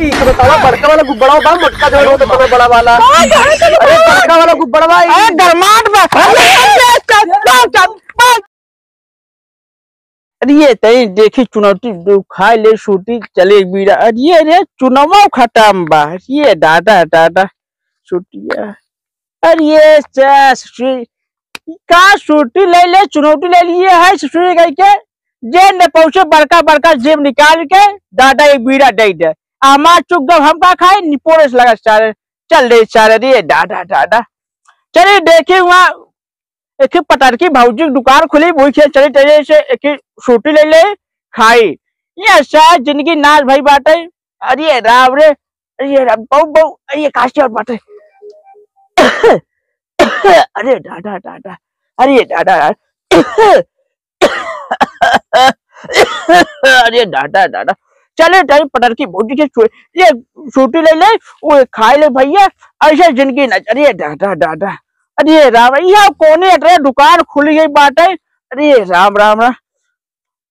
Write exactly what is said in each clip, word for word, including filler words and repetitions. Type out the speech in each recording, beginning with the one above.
ठीक है, बतावा, बड़का वाला गुब्बारा बा, मोटका जो है, वो तो बड़ा वाला। अरे, बड़का वाला गुब्बारा बा, अरे, गरमाट बा। अरे, अरे, अरे, अरे, अरे, अरे, ये तई देखी चुनौती दो, खाई ले सूटी, चले बीड़ा। अरे, ये रे, चुनाव खत्म बा। अरे, ये दादा, दादा, सूटिया। अरे, ये चा-, ससुरी, का सूटी ले ले, चुनौती ले लिए है ससुरी कह के, जेब में पहुंचे बड़का बड़का जेब निकाल के, दादा एक बीड़ा दे दे। हमार चुक गब हम का खाए, निपोरे से लगा सारे, चल रे सारे, रे दादा, दादा। चलिए देखिए वहाँ एक ही पटरकी भौजी की दुकान खुली, वही खेल चले, चले से एक ही सूटी ले ले, खाई। ये ऐसा जिंदगी नाश भई बाटे। अरे राम रे, अरे राम, बहु, बहु, अरे काशी और बाटे। अरे दादा, दादा, अरे दादा, अरे दादा, दादा। चले, चले, पटरकी भौजी के छुए, ये सूटी ले ले, वो खाए ले भैया, ऐसे जिंदगी ना, अरे दादा, दादा, अरे राम, ये कोने अटरे दुकान खुल गई बाटे, अरे राम, राम, राम,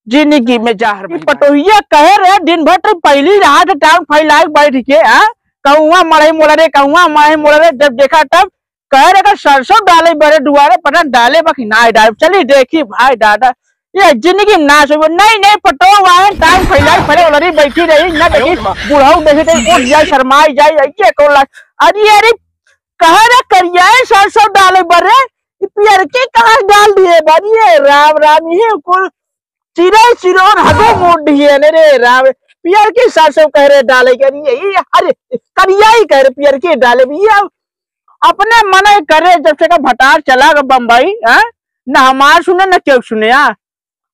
जिंदगी में जहर भई बाटे। पटोहिया कहे रहे, दिन भर तो पहली रात टांग फैलाए बैठ के, हाँ, कौआ मड़ई मोला रे, कौआ मड़ई मोला रे, जब देखा तब कहे रहे कि सरसों डाले बरे दुआरे, पता न डाले बा कि ना डाले। चली देखी भाई दादा, ये जिंदगी में नाश हो। नहीं, नहीं, पटो वाहन टांग फैलाई, फैले ओलरी बैठी रही, ना देखी, बुढ़ऊ देखी, तो उठ जाए, शर्माई जाए, ये कौन ला-, अरे, अरे, कहे रहे करिया सरसों डाले बरे, ये पियर के कहाँ डाल दिए बा? अरे, राम, राम, ये कुल चिरे चिरोर हगो मोड़ दिए ने रे राम। पियर की सरसों कह रहे डाले के, अरे, ये, अरे, करिया ही कह रहे पियर की डाले भी। ये अपने मने करे जब से का भटार चला गया बम्बई, हाँ? न हमार सुने, न केहू सुने, हाँ?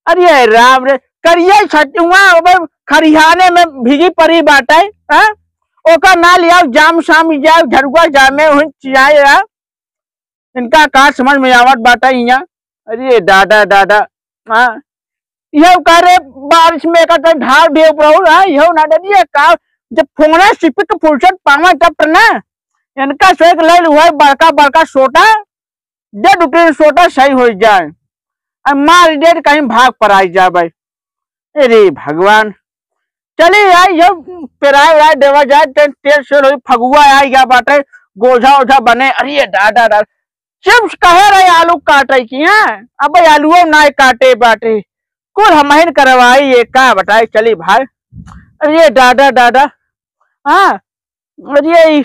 अरे राम रे, करिया ही छटुआ, ओबे खरिहाने में भीगी परी बाटे, हाँ? ओका ना लियाओ, जाम साम जाओ, झरुआ जामे हुन चियाए, हाँ? इनका का समझ में आवत बाटे हियाँ? अरे दादा, दादा, हाँ? यह कह रहे बारिश में का तो ढाल भी ऊपर हो रहा है, यह ना डरिए का, जब फोंगना सिपिक फुर्सत पावा तब ना, इनका से एक ले लू है बड़का बड़का सोटा, दे दो तीन सोटा सही हो जाए, और मार दे तो कहीं भाग पर आई जा भाई। अरे भगवान, चली आई, यह पेराए उराए देवा जाए, ते-, तेल सेल होई, फगुआ आई गया बाटे, गोझा ओझा बने। अरे दादा, दादा, चिप्स कहे रहे आलू काटे की, हैं? अब आलूओ नाय काटे बाटे। कुल हमहिन करवाई, ये का बताए, चली भाई। अरे दादा, दादा, हाँ, अरे ई,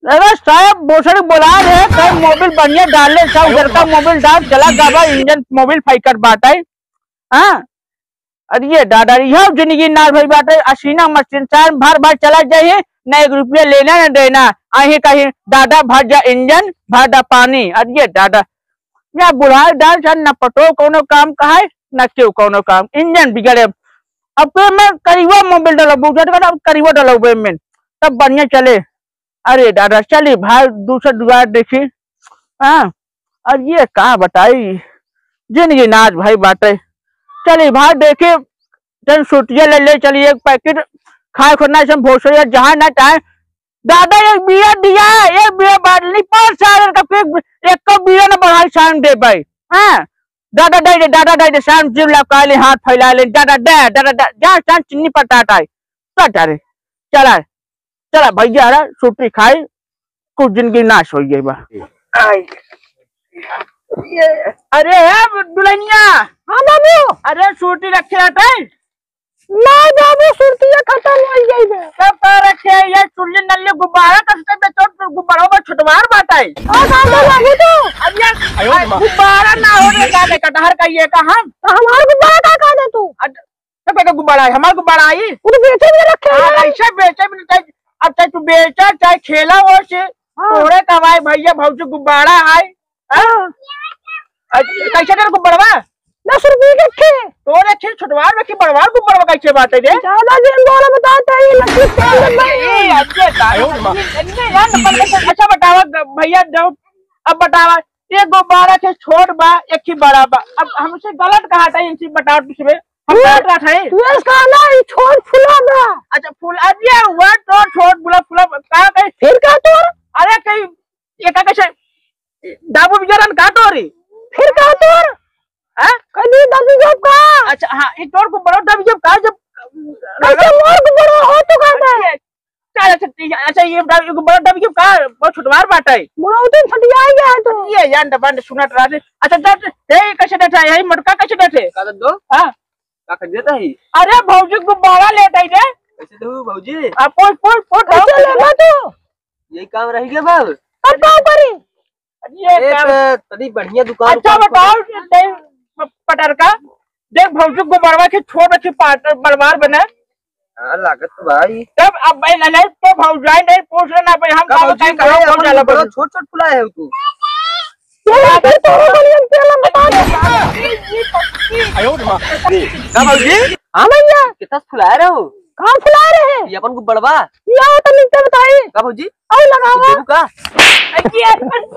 अरे साहब, भोसड़ी बोला रहे, कहीं मोबिल बढ़िया डाले, सब उधर का मोबिल डाल, चला गवा, इंजन मोबिल फाइकट बाटे, हाँ? अरे ये दादा, यह जिंदगी नाश भई बाटे, असीना मशीन चार भर भर चला जाइए, न एक रुपया लेना न देना, आही कहीं दादा भर जा इंजन, भर दा पानी। अरे ये दादा, या बुढ़ाई डाल सन न पटो कौनो काम कहाए, न केहू कौनो काम, इंजन बिगड़े। अब पे में करीबा मोबिल डलबू, झटका करीबा डलबू में, तब बढ़िया चले। अरे दादा, चली भाई, दूसर दुआर देखी। हाँ, अब ये का बताई, जिंदगी नाश भई बाटे। चली भाई, देखी, जन सूटिया ले ले चली, एक पैकेट खाए खोना से भोसड़िया जहाँ ना चाहे। दादा, एक बिया दिया, एक बिया बाटली, पाँच साल का फिर एक को बिया न बढ़ाई, शाम दे भाई। हाँ, दादा दे दे, दादा दे दे, शाम जिम लपका ले, हाथ फैला ले, दादा दे, दादा दे, जा शाम चीनी पटाटा है, कट रे, चला। चला भैया, हरा सूटी खाई, कुछ जिंदगी नाश हो गई बा। आई। ये, अरे हे दुल्हनिया। हाँ बाबू। अरे सूटी रखे हटे। ना बाबू, सूटिया खत्म हो गई बा। तब कह रखे ये चुल्ली नल्ली गुब्बारा कसते में तो गुब्बारा में छुटवार बाटे। हाँ बाबू, बाबू तो। अब ये आयो रे माँ। गुब्बारा ना हो रे, का दे कटहर का ये कहाँ? तो हमार गुब्बारा का कह दे तू? अरे, तब का गुब्बारा है, हमार गुब्बारा आई। वो तो बेचे भी रखे हाँ, हैं। ऐसे बेचे भी नहीं चाहिए। अब चाहे तू बेचा, चाहे खेला वो से, हाँ। तोरे कमाए भैया भौजी गुब्बारा है। हाँ? हाँ। अब कैसे तेरे गुब्बारा? दस रुपये के थे। तोरे थे छोटवार में कि बड़वार गुब्बारा कैसे बाटे रे? ज्यादा दिन बोला बताते हैं, ये लड़की तेल में ए, अच्छे दारू, आयो रे माँ। इनके यार नंबर कैसे? अच्छा बतावा ग-, भैया जाओ, अब बतावा, ये गुब्बारा थे छोट बा, एक ही बड़ा बा। अब हमसे गलत कहा था, इनसे बताओ दूसरे। हम तू, बात रहा था। तू इसका ना, ये छोट फुला बा। अच्छा, फुल, अरे, हुआ तो छोट फुला, फुला, का कहे? फिर का तोर? अरे, कहीं, ये का कैसे? दाबू बिचारा ने का तोरी? फिर का तोर? हाँ? कहीं दाबू जब का? अच्छा, हाँ, ये तोर को बड़ा दाबू जब का, जब कैसे मोर को बड़ा हो तो का बा? अच्छा, ये डब-, एगो बड़ा डबकी का, बहुत छोटवार बाटे। बुढ़ऊ तो फटिया ही गया है तू। ये अंड बंड सुनत रहा थे। अच्छा, डट, ए, कैसे डट है? यही मोटका कैसे डट है? का दो? हाँ। का कर देता है? अरे, भौजी गुब्बारा लेत है रे। कैसे दो, भौजी? आ, पोट, पोट, पोट, कैसे पोट। लेबा तू? यही काम रह गया बाब। अब का करी? अरे, ये ए, काम त तनी बढ़िया दुकान अच्छा, उकान बताओ, खोले। ये नहीं, प-, पटरका। देख, भौजी गुब्बारा के छोट अच्छी पार्टनर बरबार बना। हाँ, लागत तो भाई। तब अब भाई, नहीं, नहीं, तो भौजाई नहीं पूछ लेना भाई, हम का का भौजी बताएं, कहे, कहाँ अपन कौन जाला गुब्बारा बनी? छोट छोट फुलाए है तू? ये तो तोरो बनियन तेल में बता दे। आयो रे माँ। का भौजी? हाँ भैया। कितना फुलाए रहो? कहाँ फुला रहे हैं? ये अपन गुब्बारवा। ये आओ तो नीचे बताइए। का भौजी? और लगावा। देबू का? ये, ये,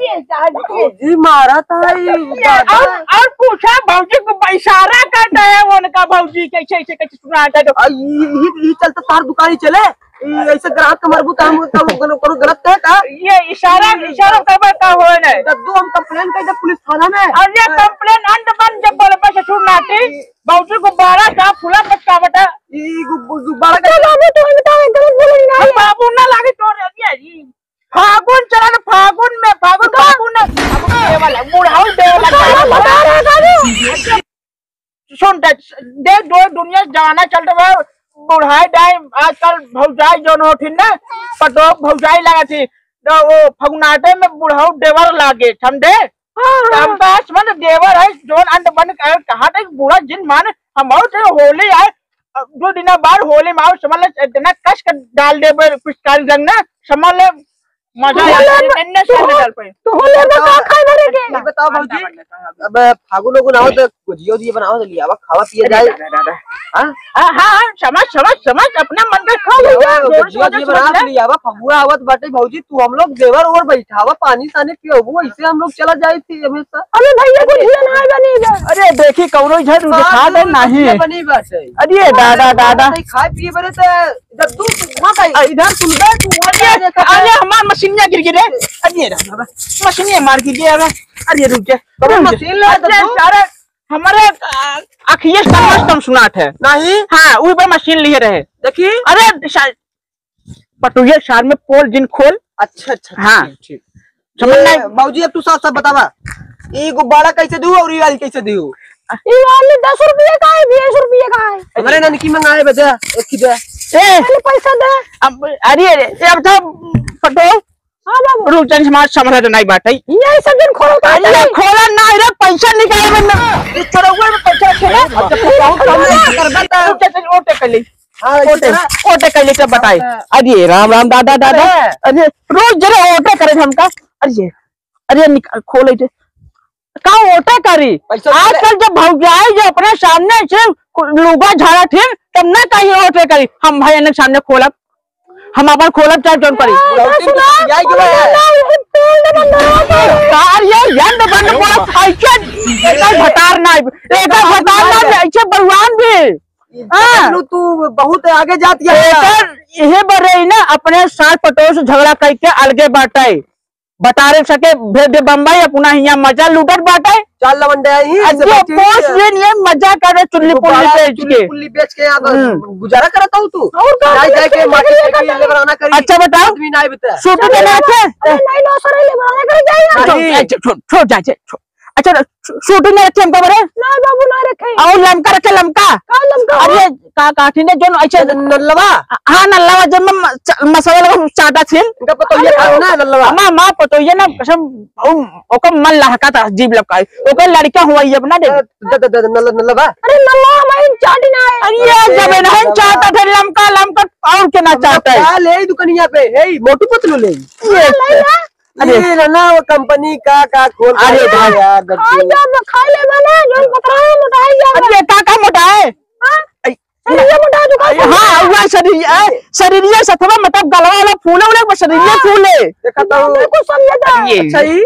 ये, भौजी मारा था ये ये दादा। और, और पूछा भौजी को इशारा करता है उनका भौजी कैसे, ऐसे, कैसे सुनाता है तो। आ, ये, ये, ये चलता तार दुकान ही चले। ई ऐसे ग्राहक के मरबू त हम तब कोनो, कोनो गलत कहे का? ये इशारा, इशारा करबा का होए नहीं। दद्दू हम complain कर दे पुलिस थाना में। अरे complain अंड बंद जब बोलबे ससुर नाती, बाबूजी गुब्बारा का फूला पटका बटा। ई गु-, गु-, गुब्बारा का बाबू तू ही बताओ, गलत बोले ना। हम बाबू ना लागे तोर अगिया जी। फागुन चलन, फागुन में, फागुन बाबू ना, फागुन देवाला, बुढ़ाऊ देवाला। बता रहे बाबू। सुन त, दे दो दुनिया जमाना चल रहा है, बुढ़ाई डाई आजकल भौजाई जौन होथिन ना, पतोह भौजाई लागत ही, तो वो फगुनाटे में बुढ़ऊ देवर लागे, समझे? हाँ, तो हाँ। हम तो आज समझ देवर है, जौन अंड बंड कर, कहाँ तक बूढ़ा जिन मान, हम और थे होली आए, दो दिन बाद होली में आओ, समझ ले, इतना कस के डाल दे, कुछ काल जंग ना, समझ ले, मजा आ जाए, नन्ने से निकल पाए। तू होले में का खाए भरे के? ये बताओ भौजी, अब फागुन उगुन आओ तो गुजिया उजिया बनाओ तो लियावा, खावा पिया जाए। हाँ? हाँ, हाँ, हाँ, समझ, समझ, समझ, अपना मन का खाओ भैया, भैया, जो गुजिया उजिया बना लियावा, फगुआ आवत बाटे भौजी, तू हम लोग देवर ओवर बैठावा, पानी सानी पियाबू, ऐसे हम लोग चला जाए थी हमेशा। अरे भैया, गुजिया ना बनी बा। अरे देखी, कौनो इधर उठा दे, नहीं। गुजिया बनी बाटे। अरे दादा, दादा। खाए पिए बरे तो इधर तू, तू वहाँ का, इधर सुन बे, तू वहाँ अरे, का देखा अरे, था। हमार मशीनिया गिर गई रे। अरे, रे, रे, मशीनिया मार गिर गया रे। अरे, रुक जा, तो रुक जा। मशीन ले अरे, तो तू। सारे हमारे, आ, अखिए समझ कम सुनात है। नहीं। हाँ, वही पे मशीन लिए रहे। देखी। अरे, शा-, पटुइया सार में पोल जिन खोल। अच्छा, अच्छा, हाँ। ठीक, ठीक। समझ ये, नहीं। बाबूजी, अब तू साफ साफ बतावा, ई गुब्बारा कैसे दियो और ई वाली कैसे दियो? ई वाली दस रुपये का है, बीस रुपये का है। हमरे ननकी मंगाए बे, दे, एक ही दे। ए, पहले पैसा दे। अब, अरे, अरे, ए, अब तो पटो। हाँ बाबू। रुक जा, हमार समझ नहीं बात है। ये सब दिन खोलो तो अरे, नहीं। खोला ना रे, पैसा निकाले में, इस चोरौआ में पैसा रखे ना। अच्छा, तू बहुत कम नहीं करबा तो। रुक जा, रुक जा, ओटे कर ले। हाँ, इसी ओटे, तरह। ओटे कर ले, तब बताए। हाँ। अरे, राम, राम, दादा, दादा। अरे। अरे, रोज जरा ओटे करे हमका। अरे, अरे निकाल, खोल इसे। का ओटे करी? पैसा आजकल जब भौजाई जो अपने सामने से लुगा झाड़ा थिन, तब ना कहीं ओटे करी। हम भाई इन्हें सामने खोलब, हम अपन खोलब चाहे जौन करी। लौटी में तो पियाई गयो है। कार ये यंद बंद बोला, ऐसे, ऐसे भतार ना, ऐसे भतार ना, ऐसे बलवान भी। हाँ। तू बहुत आगे जाती है। एकर इहे बरे ना अपने सास पतोह से झगड़ा करके अलगे बाटे। बतारे सके भेज दे बम्बई, अपना हियाँ मजा लूटत बाटे। चल लवंडे आई, अरे, इसे बच्ची पोस है। ये नहीं मजा करे, चुल्ली पुल्ली गुब्बारा, बेच चुल्ली के। पुल्ली बेच के यहाँ पर हम्म। गुजारा करत हूँ तू। और का जाए, करे, जाए के चुल्ली मार्केट पुल्ली में करे। लेबर आना करी। अच्छा बताओ, आदमी नहीं बता। सूट देना रखे? अरे नहीं, लो सर, लेबर आना करे जाइए। नहीं। छोड़, छोड़, छोड़, जा, जा, छोड़। अच्छा, शू-, सूट नहीं रखे हमका बरे? ना बाबू, ना रखे। और लमका रखे, लमका? का लमका? अरे, का काठी ने जोन ऐसे न-, नल्लवा? हाँ, नल्लवा, जब मैं म-, च-, मसाला लगा, चाटा छील। इनका पतोहिया अरे, खाओ ना, नल्लवा। अम्मा, माँ, पतोहिया ना, कसम, ओ, ओकर मन लहका था, जीभ लपकाई। ओकर लड़का हुआ ये अपना दे। द-, द-, द-, नल्ल-, नल्लवा। अरे, नल्लवा हमारी चाटी ना है। अरे, ये अरे, जब नहीं नल्लवा। चाहता था, लमका, लमका, और के ना नल्लवा चाहता है? का ले दुकनिया पे, हे, मोटू पतलू ले। ये हाँ, ले ला। अरे। ये ना, ना, वो कंपनी का, का खोल के अरे रखा भाई। यार, दद्दू। खाई जाब, खाई ले बने, जोन पतरा है, मोटाई जाब। अरे, का, का मोटाए? हाँ? आई, शरीर मोटा चुका है। हाँ, हुआ शरीर, ए, शरीरिया सथवा, मतलब, गलवा वाला फूले, उले, बस शरीरिया हाँ। फूले। देखा तो। बिल्कुल समझे था। अरे। अच्छा, ई,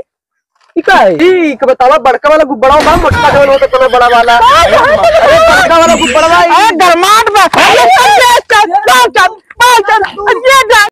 ई का है? ई, ई का बतावा, बड़का वाला गुब्बारा बा, मोटका जवन होता, तना बड़ा वाला। हाँ, हाँ। अरे, बड़का वाला गुब्बारा बा, ई। अरे, गरमाट बा। अरे, चल, चल, चल, चल, चल, चल, चल, चल, ये जा।